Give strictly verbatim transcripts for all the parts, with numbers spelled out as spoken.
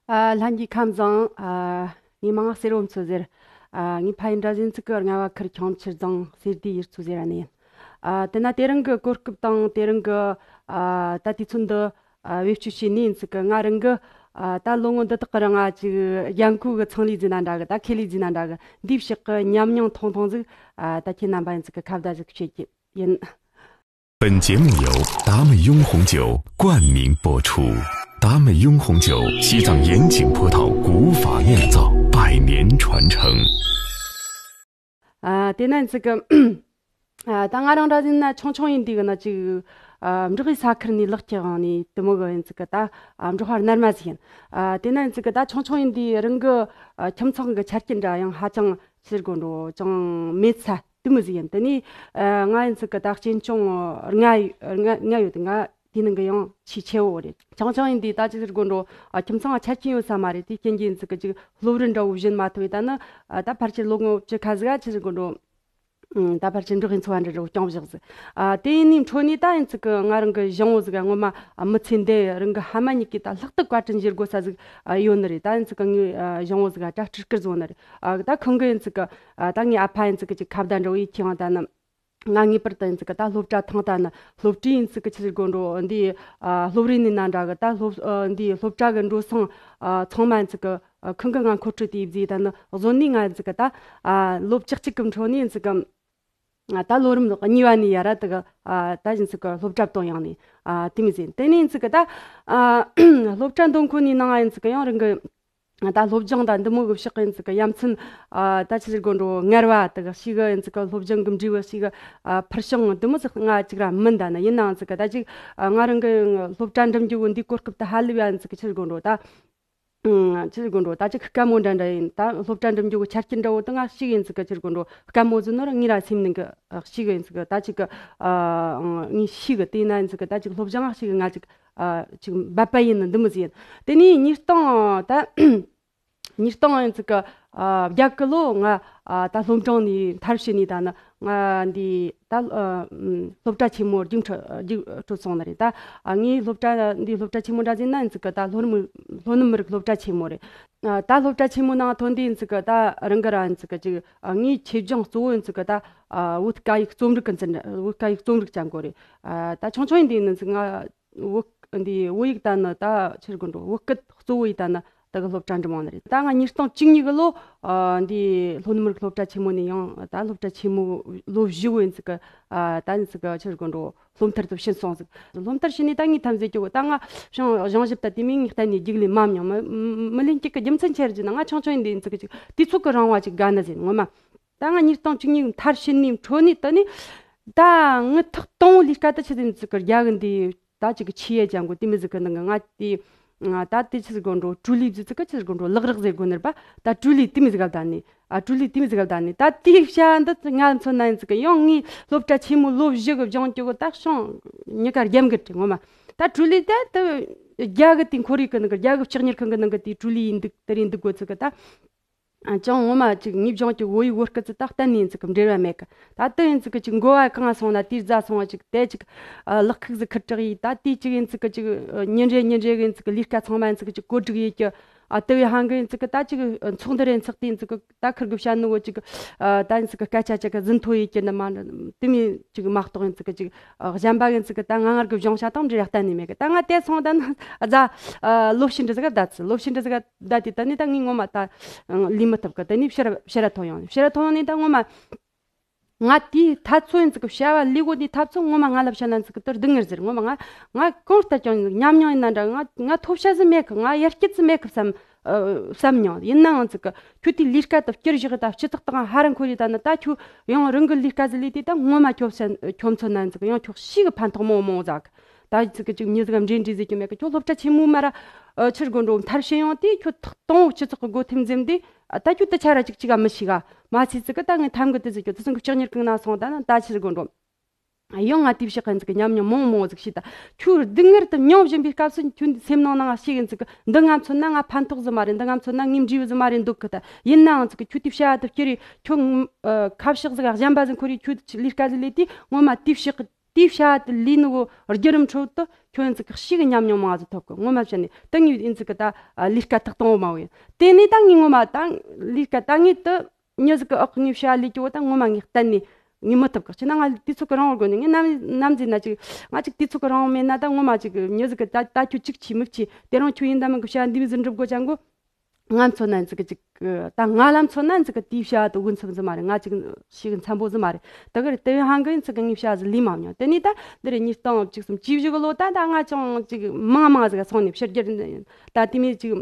ཨ། ལྷན་རྒྱས་ཁམས་བཟང་། ཨ། ངའི་མིང་ང་གསེར་འོམ་མཚོ་ཟེར། ཨ། ངའི་ཕ་ཡུལ་འདྲ་ཟིན་ཚིག་གི་རྔ་བ་ཁུལ་ཁྱང་ཆུ་རྫོང་གསེར་སྡེ་ཡུལ་ཚོ་ཟེར་བ་ནས་ཡིན། ཨ། དེ་ན་དེ་རིང་གི་གོ་སྐབས་དང་དེ་རིང་གི། ཨ། ད་དུས་ཚོད་འདི། ཨ། བེད་སྤྱོད་བྱས་ནས་ཡིན་ཚིག་གི་ང་རང་གི། ཨ། ད་ལོ་ངོ་འདི་དག་གི་རིང་ང་ཅིག་ཡང་ཁུ་གི་ཚང་ལས་ཟིན་ན་འདྲ་གི། ད་ཁེ་ལས་ཟིན་ན་འདྲ་གི། འདིའི་ཕྱོགས་གི་ཉམས་མྱོང་ཐུང་ཐུང་ཟིག་ཨ། ད་ཁྱེད་རྣམ་པ་ཡིན་ཚིག་གི་ཁ་བརྡ་ཟིག་བྱེད་ཀྱི་ཡིན། 本节目由达美拥红酒冠名播出。达美拥红酒，西藏盐井葡萄古法酿造，百年传承。 ཨ། དེ་ན་ཡིན་ཚིག་གི་ཨ། ད་ང་རང་འདྲ་ཟིན་ན་ཆུང་ཆུང་ཡིན་དུས་གི་ན་ཅིག་ཨ། འབྲོག་པའི་ས་ཁུལ་ནས་ལག་ཁྱེར་འོང་ནས་དེ་མོ་གི་ཡིན་ཚིག་གི་ད། ཨ། འབྲོག་པ་རྣལ་མ་ཟིག་ཡིན། ཨ། དེ་ན་ཡིན་ཚིག་གི་ད་ཆུང་ཆུང་ཡིན་དུས་རང་གི། ཨ། ཁྱིམ་ཚང་གི་ཆ་རྐྱེན་འདྲ་ཡང་ཧ་ཅང་ཕྱིར་དགོས་འགྲོ་ཅང་མེད་ས་དེ་མོ་ཟིག་ཡིན། དེ་ནས། ཨ། ང་ཡིན་ཚིག་གི་ད་གཅེན་གཅུང་ལྔ་ལྔ་ལྔ་ཡོད། ང་དེ་ནང་གི་ཡང་ཆེས་ཆེ་བོ་རེད། ཆུང་ཆུང་ཡིན་དུས་ད་ཅི་ཟེར་དགོས་འགྲོ། ཨ། ཁྱིམ་ཚང་ཆ་རྐྱེན་ཡོད་ས་མ་རེད། དེ་རྐྱེན་གྱིས་ཡིན་ཚིག་གི་ཅིག་སློབ་རིམ་འདྲ་བོ་བཞིན་མ་ཐུབ་པས། ད་ནི། ཨ། ད་ཕལ་ཆེར་ལོ་ངོ་བཅུ་ཁ་ཟིག་ག་ཅི་ཟེར་དགོས་འགྲོ། ཨང་། ད་ཕལ་ཆེར་འབྲོག་པའི་འཚོ་བ་འདྲ་འདྲ་བོ་སྐྱོང་བཞག་ཟིག་ཨ། དེ་ཡིན་ནའི་འཕྲོ་ནས་ད་ཡིན་ཚིག་གི་ང་རང་གི་ཞང་བོ་ཟིག་ག་ངོ་མ། ཨ། མི་ཚེ་འདི་རང་གི་ཧ་མ་གཉིས་ཀྱི་ད་ལྷག་ཏུ་བཀའ་དྲིན་ཞུ་དགོས་ས་ཟིག་ཨ། ཡོད་ནི་རེད། ད་ཡིན་ཚིག་གི་ངའི། ཨ། ཞང་བོ་ཟིག་ག་གྲྭ་སྤྲུལ་སྐུ་བཟོ་ནི་རེད། ཨ། ད་ཁོང་གི་ཡིན་ཚིག་གི་ཨ། ད་ངའི་ཨ་ཕ་ཡིན་ཚིག་གི་ཅིག་ཁ་བརྡ་འདྲ་བོ་ཡིད་ཁྱེད་ཡང་ད་ནི། ང་ངེས་པར་དུ་ཡིན་ཚིག་གི་ད་སློབ་གྲྭ་ཐང་ད་ནི་སློབ་གྲྭའི་ཡིན་ཚིག་གི་ཆི་ཟེར་དགོས་འགྲོ་འདི། ཨ། སློབ་རའི་ནི་ན་འདྲ་གི་ད་སློབ། ཨ། འདི་སློབ་གྲྭ་གི་འགྲོ་སོང་། ཨ། ཚང་མ་ཡིན་ཚིག་གི་ཨ། ཁོང་གི་ང་མཁོ་སྤྲོད་དེ་བཟོས། ད་ནི་བཟོ་ནི་ང་ཡིན་ཚིག་གི་ད། ཨ། ལོ་བཅུ་གཅིག་གི་འཕྲོ་ནས་ཡིན་ཚིག་གི་ད་ལོ་རིམ་གཉིས་པ་ནས་ཡ་ར་དེ་གི་ཨ། ད་ཡིན་ཚིག་གི་སློབ་གྲྭ་བཏང་ཡང་ནས། ཨ། དེ་མི་ཟིན་དེ་ནས་ཡིན་ཚིག་གི་ད། ཨ། སློབ་གྲྭ་འདོན་ཁོ་ནས་ནང་ང་ཡིན་ཚིག་གི་ཡང་རང་གི་ད་སློབ་སྦྱོང་དང་འདི་མོ་གི་ཕྱོགས་ཡིན་ཚིག་གི་ཡ་མཚན། ཨ། ད་ཆི་ཟེར་དགོས་འགྲོ། ངར་བ་དེ་གི་ཞིག་གི་ཡིན་ཚིག་གི་སློབ་སྦྱོང་གི་འབྲས་བུ་ཞིག་གི་ཨ། ཕུལ་བྱུང་འདི་མོ་ཟིག་ང་ཅིག་ར་མིན། ད་ནི་ཡིན་ནའང་ཚིག་གི་ད་ཅིག་ཨ། ང་རང་གི་སློབ་གྲྭ་འགྲིམ་རྒྱུ་བོ་འདི་གོ་སྐབས་དེ་ཧ་ལས་པ་ཡིན་ཚིག་གི་ཆི་ཟེར་དགོས་འགྲོ་ད། ཨང་། ཆི་ཟེར་དགོས་འགྲོ། ད་ཅིག་དཀའ་མོ་འདྲ་འདྲ་ཡིན། ད་སློབ་གྲྭ་འགྲིམ་རྒྱུ་གི་ཆ་རྐྱེན་འདྲ་བོ་དེ་ང་ཞིག་ཡིན་ཚིག་གི་ཆི་ཟེར་དགོས་འགྲོ། དཀའ་མོ་ཟིན་ནོ་ར་ངའི་ར་སེམས་ནང་གི་ཞིག་ཡིན་ཚིག་གི་ད་ཅིག་གི་ཨ། ངའི་ཞིག་གི་དེ་ན་ཡིན་ཚིག་གི་ད་ཅིག་སློབ་སྦྱོང་ང་ཞིག་ང་ཅིག་ཨ། ཅིག་འབད་པ་ཡིན་ནི་འདི་མོ་ཟིག་ཡིན། དེ་ནས་ཉིས་སྟོང་ད། ཉིས་སྟོང་ཡིན་ཚིག་གི་ཨ། བརྒྱད་གི་ལོ་ང་ཨ། ད་སློབ་འབྲིང་ནས་མཐར་ཕྱིན་ནས་ད་ནི་ང་འདི་ད་ཨ། སློབ་གྲྭ་ཆེན་མོ་རྒྱུགས་འཕྲོད་རྒྱུགས་འཕྲོད་སོང་ནི་རེད། ད་ཨ། ངའི་སློབ་གྲྭ་འདི་སློབ་གྲྭ་ཆེན་མོ་འདྲ་ཟིན་ན་ཡིན་ཚིག་གི་ད་ལྷོ་ནུབ་ལྷོ་ནུབ་མི་རིགས་སློབ་གྲྭ་ཆེན་མོ་རེད། ཨ། ད་སློབ་གྲྭ་ཆེན་མོ་ནང་ཐོན་དུས་ཡིན་ཚིག་གི་ད་རང་གི་ར་ཡིན་ཚིག་གི་ཅིག་ཨ། ངའི་ཆེད་སྦྱོང་གཙོ་བོ་ཡིན་ཚིག་གི་ད་ཨ། བོད་སྐད་ཡིག་རྩོམ་རིག་གི་འཛིན། བོད་སྐད་ཡིག་རྩོམ་རིག་ཅན་གོ་རེད། ཨ། ད་ཆུང་ཆུང་ཡིན་དུས་ཡིན་ཚིག་ང་བོད་འདི་བོད་ཡིག་ད་ནི་ད་ཆི་ཟེར་དགོས་འགྲོ། བོད་སྐད་གཙོ་བོ་ཡིན་ད་ནི་ད་གི་སློབ་གྲྭ་འགྲིམ་འོང་ནི་རེད། ད་ང་ཉིས་སྟོང་བཅུ་གཉིས་གི་ལོ་ཨ། འདི་ལྷོ་ནུབ་མི་རིགས་སློབ་གྲྭ་ཆེན་མོ་ནས་ཡང་ད་སློབ་གྲྭ་ཆེན་མོ་ལོ་བཞི་བོ་ཡིན་ཚིག་གི་ཨ། ད་ཡིན་ཚིག་གི་ཆི་ཟེར་དགོས་འགྲོ། སློབ་མཐར་དུ་ཕྱིན་སོང་ཟིག་སློབ་མཐར་ཕྱིན་ནས་ད་ངས་ཐམས་ཅད་ཀྱི་ད་ང་ཞང་ཞང་ཞབས་ད་དེ་མིན་ངས་གཏན་ནས་རྒྱུགས་ལས་མ་མྱོང་། མི་མི་ལེན་གྱི་གི་རྒྱུ་མཚན་ཆེར་གྱི་ན་ང་ཆུང་ཆུང་ཡིན་དུས་ཡིན་ཚིག་གི་ཅིག་དུས་ཚོད་ཀྱི་རིང་བ་ཅིག་དགའ་ནི་ཟིན་ངོ་མ། ད་ང་ཉིས་སྟོང་བཅུ་གཉིས་མཐར་ཕྱིན་ནས་འཕྲོ་ནས་ད་ནི་ད་ངི་ཐོག་དང་བོ་ལས་ཀ་ད་ཆི་ཟིན་ཚིག་གི་རྒྱ་གི་འདི་ད་ཅིག་གི་ཆི་ཡེ་ཅང་གོ་དེ་མི་ཟིག་གི་ནང་གི་ང་དེ་ང་ད་དེ་ཆི་ཟིག་གོ་འགྲོ་ཀྲུ་ལི་ཟིག་ཚིག་གི་ཆི་ཟིག་གོ་འགྲོ་ལག་རག་ཟེར་གོ་ནི་ར་པ། ད་ཀྲུ་ལི་དེ་མི་ཟིག་ག་ད་ནི་ཨ་ཀྲུ་ལི་དེ་མི་ཟིག་ག་ད་ནི་ད་དེ་བྱ་འདི་ང་མཚོན་ན་ཡིན་ཚིག་གི་ཡང་ངའི་སློབ་གྲྭ་ཆེན་མོ་ལོ་བཞི་གི་སྦྱོང་རྒྱུ་གི་ད་ཤོང་མྱི་ཀ་རྒྱབ་འགལ་དྲི་ངོ་མ། ད་ཀྲུ་ལི་ད་དུ་རྒྱ་གི་དེ་ཁོར་ཡུག་གི་ནང་གི་རྒྱ་གི་ལྕགས་གཉེར་ཁང་གི་ནང་གི་དེ་ཀྲུ་ལི་ཡིན་འདུག་དེ་རེད་འདུག་གོ་ཚིག་གི་ད། ཨ། ཅང་ངོ་མ་ཅིག་ངེས་སྦྱོང་གི་བོད་ཡིག་བོད་སྐད་ཚིག་ད་གཏན་ནས་ཡིན་ཚིག་གི་འབྲེལ་བ་མེད་གི། ད་དུ་ཡིན་ཚིག་གི་ཅིག་འགོ་བ་གང་ང་སོང་ན་དེར་རྫ་སོང་བ་ཅིག་དེ་ཅིག་ཨ། ལག་ཁུག་ཟིག་ཁུར་དྲག་ཡིས་ད་དེ་ཅིག་ཡིན་ཚིག་གི་ཅིག་ཨ། ཉིན་རེ་ཉིན་རེ་གི་ཡིན་ཚིག་གི་ལས་ཀ་ཚང་མ་ཡིན་ཚིག་གི་ཅིག་བཀོད་སྒྲིག་ཡིས་ཀྱི། ཨ། དུ་བའི་ཧང་གི་ཡིན་ཚིག་གི་ད་ཅིག་ཨ། ཚོགས་འདུ་རེ་ཚོགས་དུས་ཡིན་ཚིག་གི་ད་ཁུར་གི་བཤད་ནི་བོ་ཅིག་ཨ། ད་ཡིན་ཚིག་གི་སྐད་ཆ་ཅིག་གི་ཟིན་ཐོ་ཡིས་ཀྱི་ནི་མ་དུ་མི་ཅིག་མ་གཏོགས་ཡིན་ཚིག་གི་ཅིག་ཨ། གཞན་པ་ཡིན་ཚིག་གི་ད་ང་ངར་གི་སྦྱོང་བྱ་དང་འབྲེལ་གཏན་ནས་མེད་གི། ད་ང་དེ་སོང་ད་ནི་རྫ་ཨ། ལོ་ཕྱི་འདྲི་ཟིག་ག་ད་ཚི་ལོ་ཕྱི་འདྲི་ཟིག་ག་ད་དེ་ད་ནི་ད་ངས་ངོ་མ་ད་ལས་མི་ཐུབ་གི། ད་ནི་ཕྱིར་ཕྱིར་ཐོན་ཡོང་ཕྱིར་ཐོན་ནི་ད་ངོ་མ། ང་དེའི་ཐབས་ཚོད་ཡིན་ཚིག་གི་བྱ་བ་ལས་གོ་དེའི་ཐབས་ཚོད་ངོ་མ་ང་ལ་བཤད་ན་ཚིག་གི་དོར་སྡུག་ངར་ཟེར་ངོ་མ་ང་ང་གང་ལྟར་ཀྱང་ཉམས་མྱོང་ཡིན་ན་འདྲ་ང་ང་ཐོབ་བྱ་ཟིག་མེད་གི། ང་ཡར་སྐྱེད་ཟིག་མེད་གི་བསམ་ཨ། བསམ་མྱོང་། ཡིན་ནའང་ཚིག་གི་ཁྱོད་དེའི་ལས་ཀ་དུ་བསྐྱུར་བཞག་ད་སྤྱི་ཚོགས་དང་ཧ་ར་འཁོར་ཡི་ད་ནི་ད་ཁྱོད་ཡང་རང་གི་ལས་ཀ་ཟིག་ལས་དེ་ད་ངོ་མ་ཁྱོད་སེམས་ཁྱོད་མཚོན་ན་ཚིག་གི་ཡང་ཁྱོད་ཤི་གི་ཕན་ཐོགས་མང་མང་ཟ་གི། ད་ཅིག་གི་ཅིག་མྱི་ཟིག་ག་འབྲེལ་འདྲིས་ཟེར་རྒྱུ་མེད་གི། ཁྱོད་སློབ་གྲྭ་ཆེན་མོའི་མ་ར་ཨ། ཕྱིར་དགོན་འགྲོ་མཐར་ཕྱིན་ཡོང་དུས་ཁྱོད་ཐོག་དང་པོ་སྤྱི་ཚོགས་ཀྱི་སྒོ་ཐེམ་འཛེམ་དུས་ཨ། ད་ཁྱོད་དུ་ཆ་ར་ཅིག་ཅིག་ག་མི་ཤེས་ག་མ་ཚད་ཟིག་གི་ད་ངས་ཐམ་གི་དུ་ཟེར་རྒྱུ་དུ་སང་གི་ལྕགས་གཉེར་ཁང་ན་སོང་ད་ན་ད་ཕྱིར་དགོན་འགྲོ་ཡང་ང་དེའི་ཕྱོགས་ཀྱི་ཉམས་མྱོང་མང་མང་ཟིག་ཤེས། ད་ཁྱོད་སྡུག་བསྔལ་དུ་མྱོང་བཞིན་པའི་སྐབས་སུ་ཁྱོད་སེམས་ནང་ན་ང་ཤེས་གི་ཚིག་གི་འདི་ང་མཚོན་ན་ང་ཕན་ཐོགས་ཟིག་མ་རེད། འདི་ང་མཚོན་ན་ངའི་འབྲས་བུ་ཟིག་མ་རེད་འདུག་གི། ད་ཡིན་ནའང་ཚིག་གི་ཁྱོད་དེའི་བྱ་བ་དུ་བསྐྱུར་རེ་ཁྱོད་ཨ། ཁ་ཕྱོགས་ཟིག་ག་གཞན་པ་ཟིག་འཁོར་རེ་ཁྱོད་ལས་ཀ་ཟིག་ལས་དུས་ངོ་མ་དེའི་ཕྱོགས་ཀྱི་ དེའི་བྱ་བ་དེ་ལས་ནི་གོ་བརྒྱུད་རིམ་ཁྲོད་དུ་ཁྱོད་ཡིན་ཙི་གི་ཤི་གི་ཉམས་མྱོང་མང་ཟིག་ཐོབ་གི། ངོ་མ་བཤད་ནས་དེ་ངས་ཡིན་ཙི་གི་ད་ལས་ཀ་ཐག་གཏོང་བ་མ་བོ་ཡིན། དེ་ནས་ད་ངས་ངོ་མ་ད་ལས་ཀ་ད་ངས་དུ་མྱི་ཟིག་གི་ཨག་ངས་བྱ་བ་ལས་ཀྱི་བོ་ད་ངོ་མ་ངས་གཏན་ནས་ངས་མི་ཐུབ་གི། ཅི་ན་ང་དུས་ཚོད་གི་རིང་བོ་དགོས་ནས། ངས་ནམ་ནམ་ཟིན་ན་ཅིག་ང་ཅིག་དུས་ཚོད་གི་རིང་བོ་མེད་ན་ད་ངོ་མ་ཅིག་མྱི་ཟིག་གི་ད་ད་ཁྱོད་ཅིག་ཆེ་མིག་ཆེ་དེ་རིང་ཁྱོད་ཡིན་ད་མིན་གི་བྱ་བ་འདི་མོ་ཟིག་འགྲུབ་དགོས་ཅང་གོ། ང་མཚོན་ན་ཡིན་ཙི་གི་ཅིག་ད་ང་ལ་མཚོན་ན་ཡིན་ཙི་གི་དེའི་བྱ་བ་དེ་འུ་མཚམས་ཟིག་མ་རེད། ང་ཅིག་ཤི་གི་འཚམ་པོ་ཟིག་མ་རེད། དེ་གི་རེད། དེ་བས་ཧང་གི་ཡིན་ཙི་གི་ངའི་བྱ་བ་ཟིག་ལས་མ་མྱོང་། དེ་ནས་ད་འདི་རེད། ཉིས་སྟོང་བཅུ་གསུམ་བཅུ་བཞི་གི་ལོ་ད་ད་ང་ཅང་ཅིག་མང་མང་ཟིག་སོང་ནས་ཕྱི་རྒྱལ་ད་དེ་མོ་ཅིག་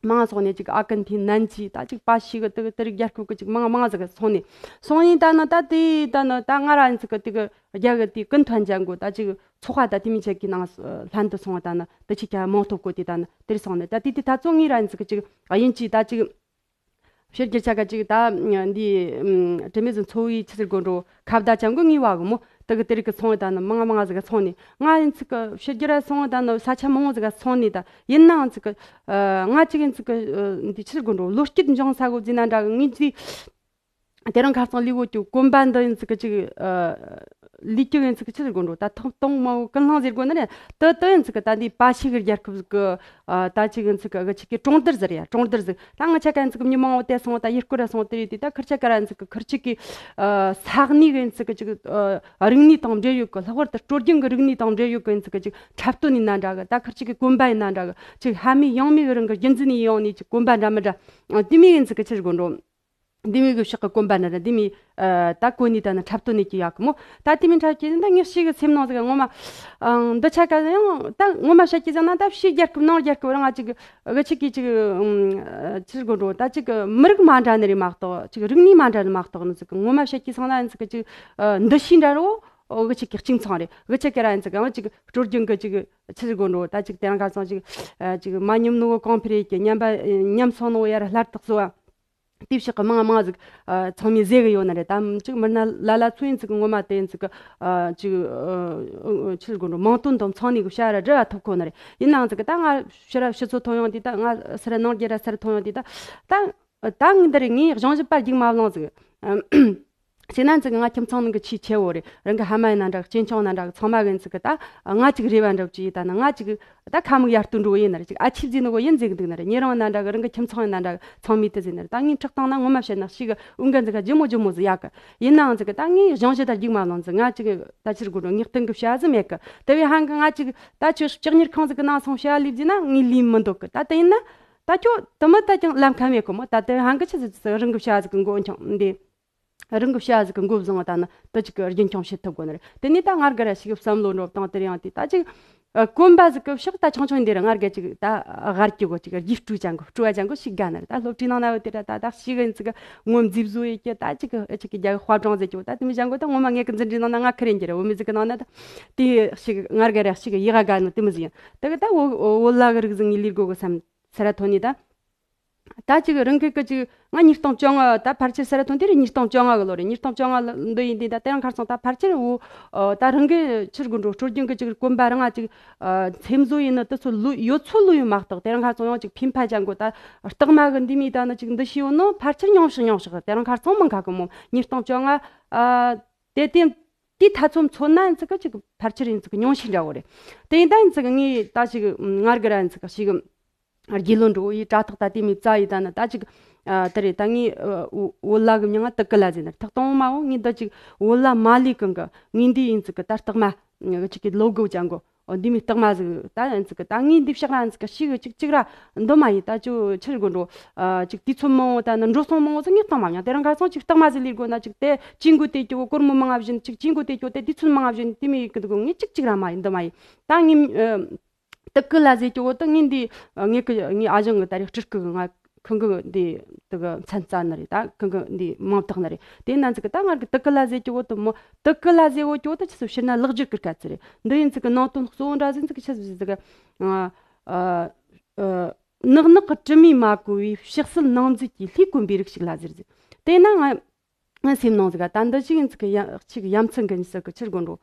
མང་སོང་ནས་ཅིག་ཨ་ཀན་ཐིན་ནན་ཅི་ད་ཅིག་པ་ཤི་གི་དེ་གི་དེ་རིགས་རྒྱལ་ཁབ་གི་ཅིག་མང་མང་ཟིག་སོང་ནས་སོང་ཡིན། ད་ནི་ད་དེ་ད་ནི་ད་ང་ར་ཡིན་ཙི་གི་དེ་གི་རྒྱ་གི་དེ་ཀུན་ཐོན་ཅན་གོ་ད་ཅིག་ཚོགས་པ་ད་དེ་མོ་ཅིག་གི་ནང་ལྷན་དུ་སོང་བ་ད་ནི་དེ་ཅིག་ཀྱང་མང་ཐོབ་གོ་དེ་ད་ནི་དེར་སོང་ནས་ད་དེ་དེ་ད་ཚོ་ངའི་ར་ཡིན་ཙི་གི་ཅིག་ཨ་ཡིན་ཅི་ད་ཅིག་ཕྱི་རྒྱལ་ཆ་ག་ཅིག་ད་འདི་དྲི་མེད་ཟིན་འཚོ་བའི་ཆི་ཟེར་དགོས་འགྲོ་ཁ་བརྡ་ཅང་གི་ངའི་བ་གི་མོ་དེ་གི་དེ་རིགས་གི་སོང་བ་ད་ནི་མང་མང་ཟིག་ག་སོང་ནས་ང་ཡིན་ཙི་གི་ཕྱི་རྒྱལ་ར་སོང་བ་ད་ནི་ས་ཆ་མང་བོ་ཟིག་ག་སོང་ནས་ད་ཡིན་ནའང་ཙི་གི་ང་ཅིག་ཡིན་ཙི་གི་འདི་ཆི་ཟེར་དགོས་འགྲོ་བློ་སྐྱིད་འབྱུང་ས་གོ་ཟིན་ན་འདྲ་གི། ངའི་ཅི་དེ་རིང་ཁ་སང་ལུས་བོ་ཀྱི་གོམ་པ་འདི་ཡིན་ཙི་གི་ཅིག་ལུས་ཀྱི་ཡིན་ཙི་གི་ཆི་ཟེར་དགོས་འགྲོ་ད་ཐོང་ཐོང་མ་བོ་ཀུན་སློང་ཟེར་དགོས་ནི་རེད། དེ་དེ་ཡིན་ཙི་གི་ད་འདི་པ་ཤི་གི་རྒྱལ་ཁབ་གི་ད་ཅིག་ཡིན་ཙི་གི་གི་ཅིག་གི་གྲོང་རྡལ་ཟེར་ཡ་གྲོང་རྡལ་ཟིག་ད་ང་ཆ་ག་ཡིན་ཙི་གི་མྱི་མང་བོ་དེ་སོང་བ་ད་ཡུལ་སྐོར་ར་སོང་དེ་རེད། དེ་ད་ཁུར་ཆ་ག་ར་ཡིན་ཙི་གི་ཁུར་ཆ་གི་ས་གནས་གི་ཡིན་ཙི་གི་ཅིག་རིག་གནས་དང་འབྲེལ་ཡོད་གི་ལྷག་པར་དུ་སྲོལ་རྒྱུན་གི་རིག་གནས་དང་འབྲེལ་ཡོད་གི་ཡིན་ཙི་གི་ཅིག་འཁྲབ་སྟོན་ཡིན་ན་འདྲ་གི། ད་ཁུར་ཆ་གི་གོམ་པ་ཡིན་ན་འདྲ་གི། ཅིག་ཧ་མི་ཡང་མི་གི་རང་གི་རྒྱུན་འཛིན་ཡིན་ཡོང་ནས་ཅིག་གོམ་པ་འདྲ་མི་འདྲ་དེ་མོ་ཡིན་ཙི་གི་ཆི་ཟེར་དགོས་འགྲོ། འདི་མོ་གི་ཕྱོགས་གི་གོམ་པ་ན་ར་འདི་མོ་ད་གོ་ནི་ད་ནི་འཁྲབ་སྟོན་ནས་ཀྱི་ཡག་གི་མོ། ད་དེ་མོ་འཁྲབ་ཀྱི་ད་ངས་ཤི་གི་སེམས་ནང་ཟིག་ངོ་མ་འདི་ཆ་ག་ཡང་ད་ངོ་མ་བཤད་ཀྱི་ཟིག་ན་ད་ཕྱི་རྒྱལ་ཁབ་ནང་རྒྱལ་ཁབ་རང་ང་ཅིག་གི་ཆི་གི་ཅིག་ཆི་ཟེར་དགོས་འགྲོ། ད་ཅིག་མི་རིགས་མ་འདྲ་ནི་རེད་མ་གཏོགས་ཅིག་རིག་གནས་མ་འདྲ་ནི་མ་གཏོགས་ནི་ཟིག་ངོ་མ་བཤད་ཀྱི་སང་ན་ཡིན་ཟིག་ཅིག་འདུ་ཤེས་འདྲ་རོ། འོ་གི་ཅིག་གི་གཅིག་མཚུངས་རེད། གི་ཆི་གི་ར་ཡིན་ཟིག་ང་ཅིག་སྲོལ་རྒྱུན་གི་ཅིག་ཆི་ཟེར་དགོས་འགྲོ། ད་ཅིག་དེ་རང་ཁ་སང་ཅིག་ཅིག་མ་ཉམས་ནོ་གོང་འཕེལ་རེད་ཀྱི་ཉམས་པ་ཉམས་སོང་ནོ་ཡར་སླར་དུ་གསོ་བ། དེའི་ཕྱོགས་གི་མང་མང་ཟིག་ཚང་མས་ཟེར་གི་ཡོད་ནི་རེད། ད་ཅིག་མི་སྣ་ལ་ལ་ཚོ་ཡིན་ཟིག་ངོ་མ་དེ་ཡིན་ཟིག་ཅིག་ཆི་ཟེར་དགོས་འགྲོ་མིང་དོན་དང་མཚུངས་ནི་གི་བྱ་ར་འབྲི་བ་ཐུབ་ཁོ་ནི་རེད། ཡིན་ནའང་ཟིག་ད་ང་ཕྱི་ར་ཕྱི་ཚོ་ཐོན་ཡོང་དུས་ད་ང་སི་ར་ནང་རྒྱལ་ར་སི་ར་ཐོན་ཡོང་དུས་ད་ད་ད་ངས་འདི་རེད། ངས་གཞུང་ཞབས་པར་རྒྱུགས་མ་བླངས་ཟིག་བྱས་ན་ཙི་གི་ང་ཁྱིམ་ཚང་ནང་གི་ཆེས་ཆེ་བོ་རེད། རང་གི་ཕ་མ་ཡིན་ན་འདྲ་གི་གཅེན་གཅུང་ན་འདྲ་གི་ཚང་མ་གི་ཙི་གི་ད་ང་ཅིག་རེ་བ་འདྲ་བོ་ཅིག་ཡིན། ད་ན་ང་ཅིག་ད་ཁ་མིག་ཡར་ལྟོས་འགྲོ་ཡིན་ན་རེད། ཅིག་ཨ་ཆི་ཟིག་ནི་གོ་ཡིན་ཟིག་འདུག་ན་རེད། ཉེ་རང་ན་འདྲ་གི་རང་གི་ཁྱིམ་ཚང་ཡིན་ན་འདྲ་གི་ཚང་མས་དེ་ཟིན་ན་རེད། ད་ངས་ཁྲག་བཏང་ན་ངོ་མ་བཤད་ན་ཤི་གི་འུན་ག་ཙི་གི་ལྗིད་མོ་ལྗིད་མོ་ཟིག་ཡག་གི། ཡིན་ནའང་ཙི་གི་ད་ངས་གཞུང་ཞབས་ད་རྒྱུགས་མ་བླངས་ཟིག་ང་ཅིག་ད་ཕྱིར་དགོས་འགྲོ་ངས་གཏན་གི་བྱ་ཟིག་མེད་གི། དེ་བས་ཧང་གི་ང་ཅིག་ད་ཆོས་ལྕགས་གཉེར་ཁང་ཟིག་གི་ནང་སོང་བྱ་ལས་ཟིན་ན་ངས་ལས་མི་འདོད་གི། ད་དེ་ཡིན་ན། ད་ཁྱོད་དུ་མི་ད་ཀྱང་ལམ་ཁ་མེད་གི་མོ། ད་དེ་ཧང་གི་ཆི་ཟིག་ཟིག་རང་གི་བྱ་ཟིག་གི་མགོ་འཆང་འདི། རང་གི་བྱ་ཟིག་གི་མགོ་བཟང་བ་ད་ནི་དུ་ཅིག་གི་རྒྱུན་འཁྱོངས་བྱེད་ཐུབ་དགོས་ནི་རེད། དེ་ནས་ད་ང་རྒན་ར་ཞིག་བསམ་བློ་འགྲོ་བཏང་དེར་ཡང་དེ་ད་ཅིག་གོམ་པ་ཟིག་གི་ཕྱོགས་ད་ཆུང་ཆུང་འདི་ར་ང་རྒན་ཅིག་ད་སྒར་གྱི་གོ་ཅིག་རྒྱུ་སྤྲོ་ཅང་གི་སྤྲོ་བ་ཅང་གི་ཞིག་དགའ་ནི་རེད། ད་སློབ་གྲྭའི་ནང་ན་བུ་དེ་ར་ད་ད་ཞིག་གི་ཅིག་ངོ་མཛེས་བཟོ་ཡི་གི་ད་ཅིག་གི་ཅིག་གི་རྒྱ་གི་དཔའ་བྲང་ཟེར་གྱི་ད་དེ་མི་ཅང་གི་ད་ངོ་མ་ངེད་གི་འཛིན་གྲྭའི་ནང་ན་ང་ཁེར་ཡིན་གྱི་རེད། འོ་མི་ཟིག་གི་ནང་ན་ད་དེ་ཞིག་ང་རྒན་ར་ཞིག་ཡི་ག་དགའ་ནི་དེ་མི་ཟིག་ཡིན། དེ་གི་ད་འོ་འོ་ལ་གི་རིགས་ཟིག་ངས་ལས་དགོས་གི་བསམ། སེ་ར་ཐོན་ནི་ད། ད་ཅིག་རང་གི་གི་ཅིག་ང་ཉིས་སྟོང་བཅོ་ལྔ་ད་ཕལ་ཆེར་སེ་ར་ཐོན་དེ་རེད། ཉིས་སྟོང་བཅོ་ལྔ་གི་ལོ་རེད། ཉིས་སྟོང་བཅོ་ལྔ་ལ་འདི་ཡིན་དེ་ད་དེ་རིང་ཁ་སང་ད་ཕལ་ཆེར་འུ་ད་རང་གི་ཕྱིར་དགོས་འགྲོ་སྲོལ་རྒྱུན་གི་ཅིག་གོམ་པ་རང་ང་ཅིག་འཚེམ་བཟོ་ཡིན་ནི་དེ་ཚོ་ལུས་ཡོད་ཚོད་ལུས་ཡོད་མ་གཏོགས་དེ་རིང་ཁ་སང་ཡང་ཅིག་ཕིན་ཕ་ཅང་གོ་ད་རྟགས་མ་གི་འདི་མི་ད་ནི་ཅིག་འདི་ཤི་ཡོད་ནོ་ཕལ་ཆེར་ཉུང་ཤོས་ཉུང་ཤོས་དེ་རིང་ཁ་སང་མང་ག་གི་མོ། ཉིས་སྟོང་བཅོ་ལྔ་དེ་དེ་དེ་ཐ་ཚོམ་ཚོད་ན་ཡིན་ཙི་གི་ཅིག་ཕལ་ཆེར་ཡིན་ཙི་གི་ཉུང་ཤས་འདྲ་བོ་རེད། དེ་ཡིན་ད་ཡིན་ཙི་གི་ངས་ད་ཅིག་ངར་གི་ར་ཡིན་ཙི་གི་ཞིག་རྒྱུས་ལོན་འགྲོ་ཡི་དྲ་ཐག་ད་དེ་མི་རྩ་ཡི་ད་ནི་ད་ཅིག་ཨ་དེ་རེད། ད་ངས་ཨ་བོད་ལ་གི་མྱིང་ང་དུ་ཀི་ལ་ཟེར་ནི་ཐག་གཏོང་མ་འོང་། ངས་ད་ཅིག་བོད་ལ་མ་ལས་གང་གི་ངས་འདི་ཡིན་ཙི་གི་ད་རྟགས་མ་གི་ཅིག་གི་ལོ་གོ་ཅང་གོ། འོ་འདི་མི་རྟགས་མ་ཟིག་ད་ཡིན་ཙི་གི་ད་ངས་འདི་ཕྱག་ར་ཡིན་ཙི་གི་ཤི་གི་ཅིག་ཅིག་ར་འདི་མ་ཡིན། ད་ཅིག་ཕྱིར་གོ་འགྲོ་ཨ་ཅིག་དུས་ཚོད་མང་བོ་ད་ནི་འགྲོ་སོང་མང་བོ་ཟིག་ངས་བཏང་མ་མྱོང་། དེ་རིང་ཁ་སང་ཅིག་རྟགས་མ་ཟིག་ལས་དགོས་ན་ཅིག་དེ་ཅིག་མགོ་དེ་ཅིག་སྒོར་མོ་མང་ང་བཞིན་ཅིག་ཅིག་མགོ་དེ་ཅིག་དེ་དུས་ཚོད་མང་ང་བཞིན་དེ་མི་ཡིན་གི་འདུག་ངས་ཅིག་ཅིག་ར་མ་ཡིན་འདི་མ་ཡིན། ད་ངས་ཨ། དུ་ཀི་ལ་ཟེར་གྱི་འོ་དུ་ངས་འདི་ངས་ཀི་ངས་ཨ་ཞང་གི་ད་རེས་སྤྲུལ་སྐུ་གི་ང་ཁང་གི་འདི་དུ་གི་མཚན་རྩ་ནི་རེད། ད་ཁང་གི་འདི་མིང་བཏགས་ནི་རེད། དེ་ན་ཚིག་གི་ད་ང་གི་དུ་ཀི་ལ་ཟེར་གྱི་འོ་དུ་མོ་དུ་ཀི་ལ་ཟེར་འོ་གྱི་འོ་དུ་ཆི་སུ་ཕྱིར་ན་ལག་བརྒྱུད་ཀྱི་སྐད་ཚིག་རེད། འདི་ཡིན་ཚིག་གི་ནང་དོན་གཙོ་བོ་འདྲ་ཟིན་ཚིག་གི་ཆི་སུ་ཟིག་གི་ཨ་ཨ་ནག་ནག་གི་དྲི་མས་མ་གོས་པའི་ཕྱི་སྲིད་ནང་འཛུལ་གྱི་ལྷས་གོན་པའི་རིགས་ཤིག་ལ་ཟེར་ཟིག་དེ་ན་ང་ངའི་སེམས་ནང་ཟིག་ག་ད་འདི་ཞིག་ཡིན་ཚིག་གི་ཡ་ཅིག་ཡ་མཚན་གི་ཉི་ཟིག་གི་ཕྱིར་དགོན་རོ།